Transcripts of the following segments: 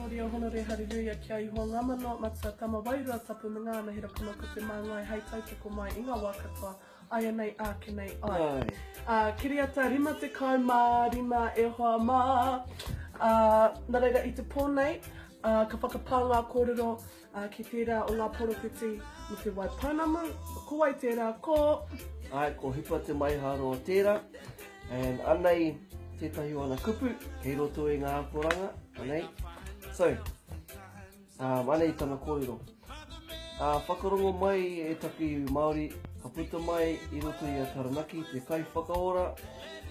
Korōria Honore Hareruia ki a Ihowa ngā mano, Matua, Tama, Wairua Tapu me ngā anahera pono ko te māngai hei tautoko mai i ngā wā katoa, āianei, āke nei, āe. Āe. Ā, kiriata 55 e hoa mā. Ā, nā reira i te pō nei, ā, ka whakapā ngā kōrero, ā, ki tērā o ngā poropiti mō Te Waipounamu. Ko wai tērā? Ko. Āe, ko Hipa Te Maiharoa tērā. And anei tētahi o ana kupu kei roto i ngā akoranga, anei. So, um, anei tana kōrero. Ā, whakarongo mai e taku iwi Māori, ka puta mai i roto i a Taranaki te kaiwhakaora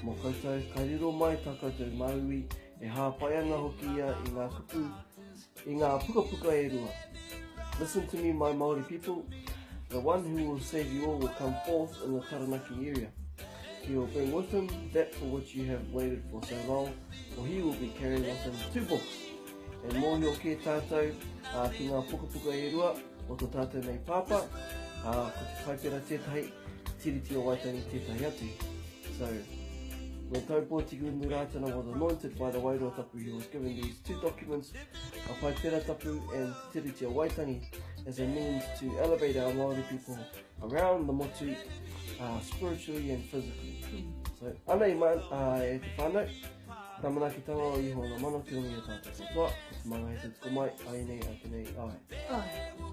mō koutou, ka riro mai tā koutou māuiui, e hāpai ana hoki ia i ngā kupu, i ngā pukapuka e rua. Listen to me my Māori people, the one who will save you all will come forth in the Taranaki area. He will bring with him that for which you have waited for so long, for he will be carrying with him two books. E mōhio kē tātou ā, ki ngā pukapuka e rua o tō tātou nei pāpā, ā, ko te Paipera tētahi, Tiriti o Waitangi tētahi atu. So, when Taupō Tikiunu Rātana was anointed by the Wairua Tapu, he was given these two documents, a Paipera Tapu and Te Tiriti o Waitangi, as a means to elevate our Māori people around the motu uh, spiritually and physically. So, anei man, uh, e te whānau, Tā manaakitanga o Ihowa ngā mana ki runga i a tātou katoa, ko te māngai hei tautoko mai, āianei, āke nei, āe. Āe.